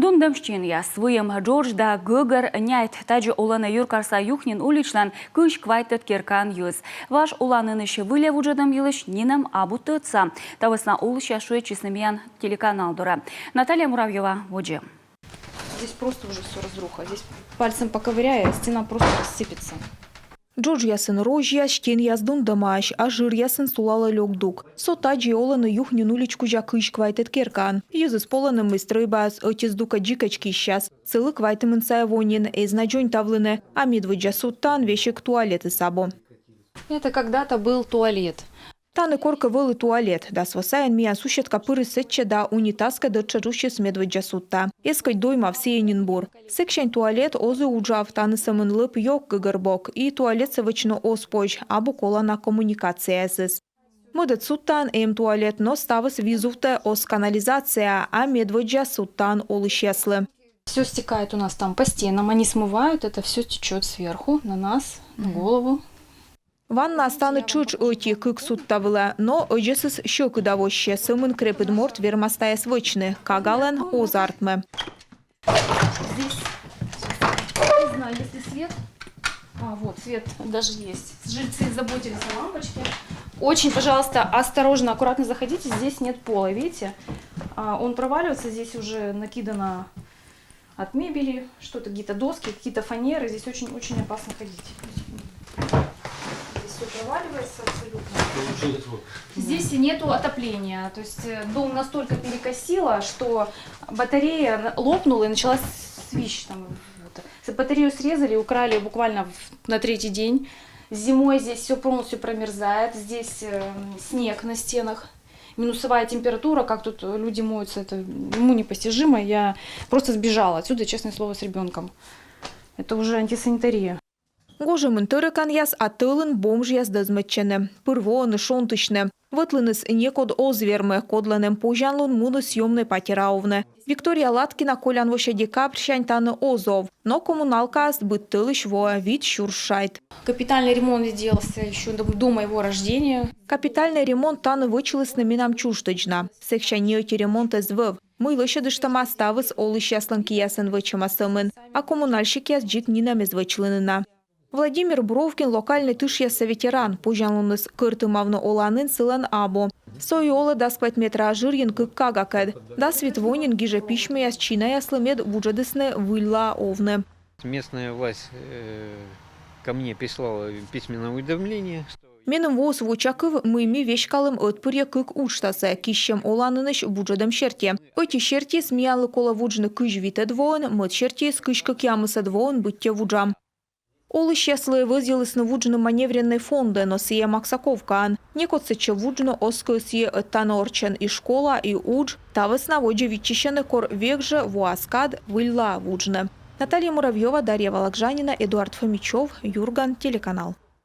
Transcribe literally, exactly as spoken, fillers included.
Дундӧм стенъяс, выйым джодж да гӧгӧр няйт. Тадзи олӧны юркарса Юхнин уличлӧн кызь квайтӧд керкаын йӧз. Важ оланысь выльӧ вуджӧдӧм йылысь нинӧм абу тӧдса. Та вӧсна олысьяс шыӧдчисны миян телеканал дорӧ. Наталья Муравьёва водзӧ. Здесь просто уже все разруха. Здесь пальцем поковыряя, стена просто рассыпется. Джоджъясын розьяс, стенъяс дундӧмаӧсь, а жыръясын сулалӧ лёк дук. Со тадзи олӧны Юхнин улич кузя кызь квайтӧд керкаын. Йӧзыс полӧны, мый стрӧйбаыс ӧти здукӧ дзикӧдз киссяс. Сылы квайтымын сайӧ во нин, эз на дзоньтавлыны, а медводдза судтаын весиг туалетыс абу. Это когда-то был туалет. Тані коркӧ вӧлі туалет. Дас во сайын миян суседка пырис сэтчӧ да унитазкӧд ӧттшӧтш усис медводдза судтаӧ. Эз кӧть доймав, сійӧ нин бур. Сэксянь туалет оз и уджав, тані сӧмын лӧп ёг гӧгӧрбок, и туалетсӧ вӧчны оз позь, абу колана коммуникацияясыс. Мӧдӧд судтаын эм туалет, но ставыс визувтӧ, оз канализация, а медводдза судтаын олысьяслы. Все стекает у нас там по стенам, они смывают, это все течет сверху на нас, на голову. Ваннаыс тані тшӧтш ӧти, кык судта вылӧ, но ӧдзӧсыс сьӧкыда воссьӧ, сӧмын крепыд морт вермас тайӧс вӧчны, кагалӧн оз артмы. Здесь, не знаю, есть ли свет. А, вот, свет даже есть. Жильцы заботились о лампочке. Очень, пожалуйста, осторожно, аккуратно заходите. Здесь нет пола, видите? А, он проваливается, здесь уже накидано от мебели, что-то, какие-то доски, какие-то фанеры. Здесь очень-очень опасно ходить. Здесь все проваливается абсолютно. Здесь нету отопления. То есть э, дом настолько перекосило, что батарея на- лопнула и начала свищ. Там, вот. С- Батарею срезали, украли буквально в- на третий день. Зимой здесь все полностью промерзает. Здесь э, снег на стенах. Минусовая температура, как тут люди моются, это уму непостижимо. Я просто сбежала отсюда, честное слово, с ребенком. Это уже антисанитария. Гожӧмын тӧрӧканъяс, а тӧлын бомжъяс дӧзмӧдчӧны. Пыр воӧны шонтысьны. Вӧтлыныс некод оз вермы, кодлӧн эм позянлун, мунӧ съёмнӧй патера овны. Виктория Латкина колян вося декабрьсянь тані оз ов. Но коммуналкаыс быд тӧлысь воӧ вит сюрс шайт. Капитальный ремонт делался еще до, до моего рождения. Капитальнӧй ремонт тані вӧчлісны менам чужтӧдз на. Сэксянь ни ӧти ремонт эз вӧв. Мый лӧсьӧдыштӧма, ставыс олысьяслӧн киясӧн вӧчӧма сӧмын. А коммунальщикъяс дзик нинӧм эз вӧчлыны на. Владимир Бровкин локальнӧй тышъясса ветеран, позянлуныс кӧртымавны оланін сылӧн абу. Со и олӧ дас квайт метра жырйын кык кагакӧд. Дас вит во нин гижӧ письмӧяс чинаяслы, мед вуджӧдісны выльлаӧ овны. Местная власть э, ко мне прислала письменное уведомление, что... Меным воис вочакыв, мый ми веськалім ӧтпырйӧ кык уджтасӧ киссьӧм оланінысь вуджӧдӧм серти. Ӧти сертиыс миянлы колӧ вуджны кызь витӧд воын, мӧд сертиыс кызь кӧкъямысӧд воын быттьӧ вуджам. Олысьяслы вӧзйылісны вуджны маневреннӧй фондӧ, но сійӧ Максаковкаын. Некод сэтчӧ вуджны оз кӧсйы, ӧд тані орччӧн и школа, и удж. Та вӧсна водзӧ виччысьӧны, кор век жӧ воас кад выльлаӧ вуджны. Наталья Муравьёва, Дарья Вологжанина, Эдуард Фомичёв, «Юрган» телеканал.